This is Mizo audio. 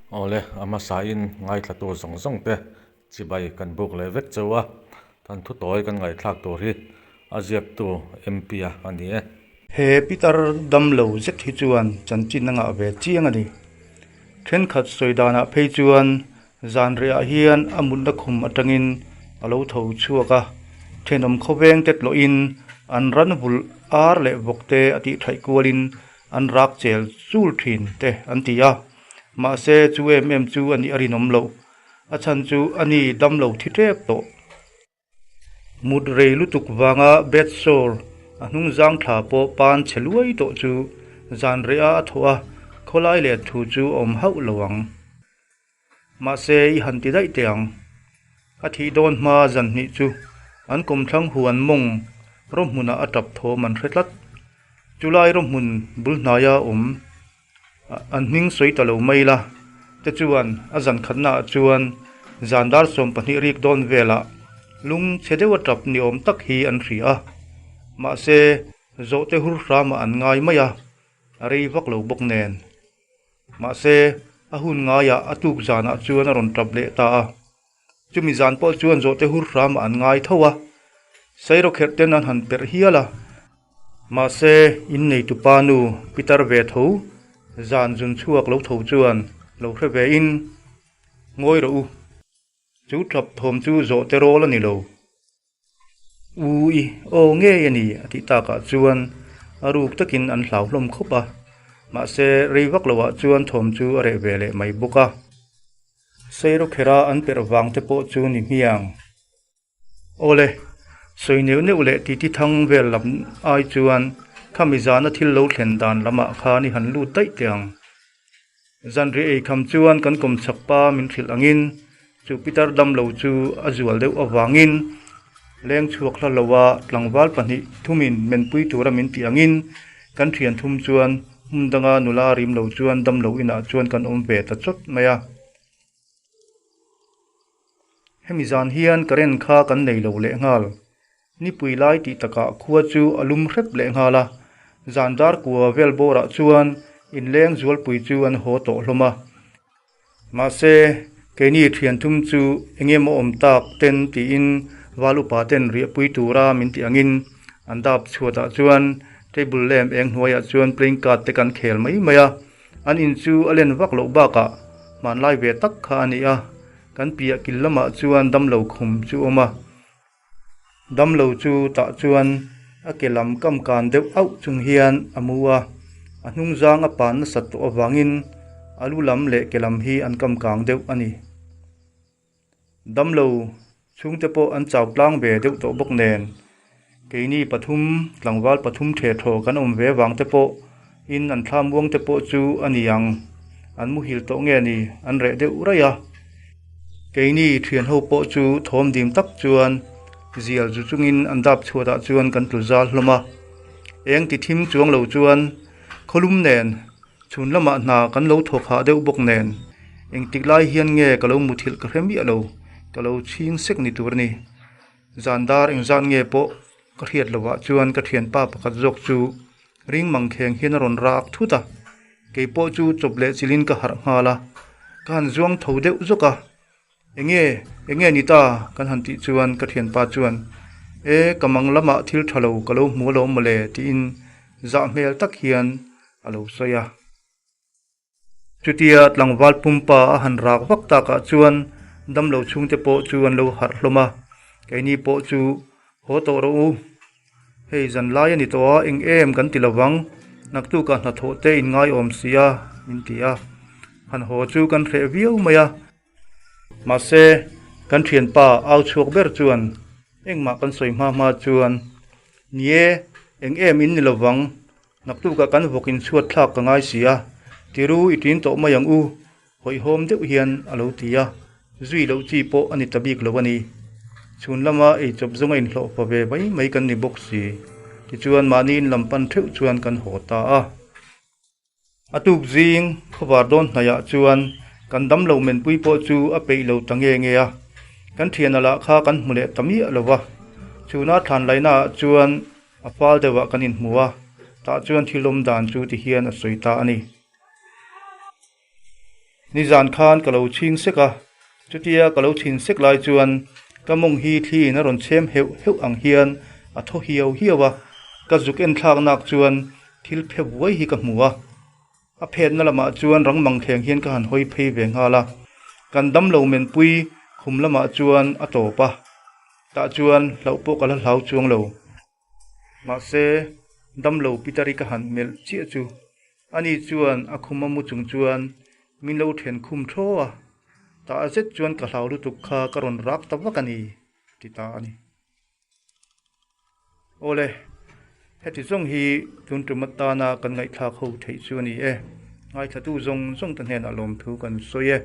Awle, a hmasain ngaithlatu zawng zawng te chibai kan buk leh vek cheu a, kan thutawi kan ngaihthlak tur hi a ziaktu MP-a a ni e. He pitar damlo zet hi chuan chanchin a ngah ve chiang a ni. Thenkhat sawi danah phei chuan zan rehah hian a mutna khum atangin a lo tho chhuak a, thenawm khawveng te tlawhin an ran vulh ar leh vawk te a tih thaih kualin an rak chel chul thin te an ti a. Mahse chu em em chu a nih a rinawm loh. A chhan chu a ni damlo thi tep tawh. Mut rei lutuk vanga bed sore a hnung zang thla pawh pan chhe luai tawh chu zan reh a a thawh a, khawlai leh thu chu a awm hauh lo ang. Mahse i han ti daih teh ang. A thih dawn hma zan hnih chu an kawmthlang huan mawng rawhmunah a tap thawm an hre tlat. Chulai rawhmun bul hnaia awm An hming sawi ta lo mai la te chuan a zan khatnaah chuan zan dar 20 rik dawn velah lung chhe deuh a tap ni awm tak hi an hria a, mahse zawhte hur hramah an ngai mai a, a rei vak lo bawk nen. Mahse a hun ngaiah a tuk zanah chuan a rawn tap leh ta a. Chumi zan pawh chuan zawhte hur hramah an ngai tho a, sairawkherh ten an han perh hial a. Mahse, inneitu pa nu Peter ve tho zan zun chhuak lo tho chuan lo hre ve in, Ngawi rawh u, chu tap thawm chu zawhte rawl a ni lo. Ui, aw ngei a ni a tih takah chuan a ruk takin an hlau hlawm khawp a, mahse rei vak loah chuan thawm chu a reh ve leh mai bawk a. Sairawkhera an perh vang te pawh chu ni hmiang. Awle, sawi neuh neuh leh titi thang vel lam ai chuan khami zana thil lo thlen dan lamah khan i han lut daih teh ang. Zanriah ei kham chuan kan kawmchhak pa min hrilh angin chu pitar damlo chu a zual deuh avangin leng chhuak hla loa tlangval pahnih thumin menpui tura min tih angin kan thian thum chuan hmun danga nula rim lo chuan damlo inah chuan kan awm ve ta chawt mai a. Hemi zan hian current kha kan nei lo leh nghal. Nipui lai tih takah khua chu a lum hrep leh nghal a, zan dar kua vel bawrah chuan inleng zualpui chu an haw tawh hlawm a. Mahse, keini thian thum chu eng emaw awm tak ten tiin val upa ten riahpui tura min tih angin an dap chhuatah chuan table lamp eng hnuaiah chuan playing card te kan khel mai mai a. An in chu a len vak loh bakah hmanlai ve tak kha a ni a, kan piah kil lamah chuan damlo khum chu a awm a. Damlo chu tah chuan a ke lam kam kan deuh auh chung hian a mu a, a hnung zang a pan nasat tawh avangin a lu lam leh ke lam hi an kam kang deuh a ni. Damlo chhungte pawh an chau tlang ve deuh tawh bawk nen, keini pathum tlangval pathum the thaw kan awm ve vang te pawh in an thla muang te pawh chu a ni ang, an muhil tawh nge ni an reh deuh raih a. Keini thian ho pawh chu thawm dim tak chuan zial zu chungin an dap chhuatah chuan kan tlu zal hlawm a, eng ti thim chuang lo chuan khawlum nen Chhun lamah hna kan lo thawk hah deuh bawk nen, engtik lai hian nge ka lo muthilh ka hre miah lo, ka lo chhing sek ni tur a ni. Zan dar engzat nge pawh ka hriat lovah chuan ka thianpa pakhat zawk chu ring mang kheng hian a rawn rak thut a, kei pawh chu chawp leh chilhin ka harh nghal a, ka han zuang tho deuh zawk a. Enge, enge ni ta? kan han tih chuan ka thianpa chuan, E, ka mang lamah thil tha lo ka lo hmu alawm mawle tiin zah hmel tak hian a lo sawi a. Chutia tlangval pumpa a han rak vak takah chuan damlo chhungte pawh chu an lo harh hlawm a, keini pawh chu haw tawh rawh u. Hei zan lai a ni tawh a, eng em kan ti lovang, naktukah hnathawh te in ngaiawm si a, min ti a. Han haw chu kan hreh viau mai a. Mahse, kan thianpa au chhuak ber chuan engmah kan sawi hma hma chuan, Ni e, eng em in ni lovang, naktukah kan vawk in chhuat thlak ka ngai si a, tiru i tin tawh mai ang u, hawihhawm deuh hian a lo ti a, zui loh chi pawh a ni ta bik lo a ni. Chhun lama eichawp zawnga inhlawh fa ve mai mai kan ni bawk si, tichuan mahni in lam pan theuh chuan kan haw ta a. A tuk zing khawvar dawn hnaihah chuan kan damlo menpui pawh chu a peih lo ta nge nge a, kan thiana lah kha kan hmu leh ta miah lo va. Chhuna thlan laihnaah chuan a fal deuhah kan inhmu a, tah chuan thil awm dan chu ti hian a sawi ta a ni. Nizan khan ka lo chhing sek a, chutia ka lo chhin sek lai chuan ka mawng hi thliin a rawn chhem heuh heuh ang hian a thaw hiau hiau a, ka zuk en thlak nak chuan thil phe vuai hi ka hmu a. A phetna lamah chuan rang mangthleng hian ka han hawi phei ve nghal a, kan damlo menpui khum lamah chuan a tawp a, tah chuan hlauh pawh ka la hlau chuang lo. Mahse, damlo Peter-i ka han melh chiah chu ani chuan a khum a mu chung chuan min lo then khum thaw a, tah zet chuan ka hlau lutuk kha ka rawn rak ta vak a ni, ti ta a ni. Awle, heti zawng hi tun tum atana kan ngaihthlak ho theih chu a ni e. Ngaithlatu zawng zawng te hnenah lawmthu kan sawi e.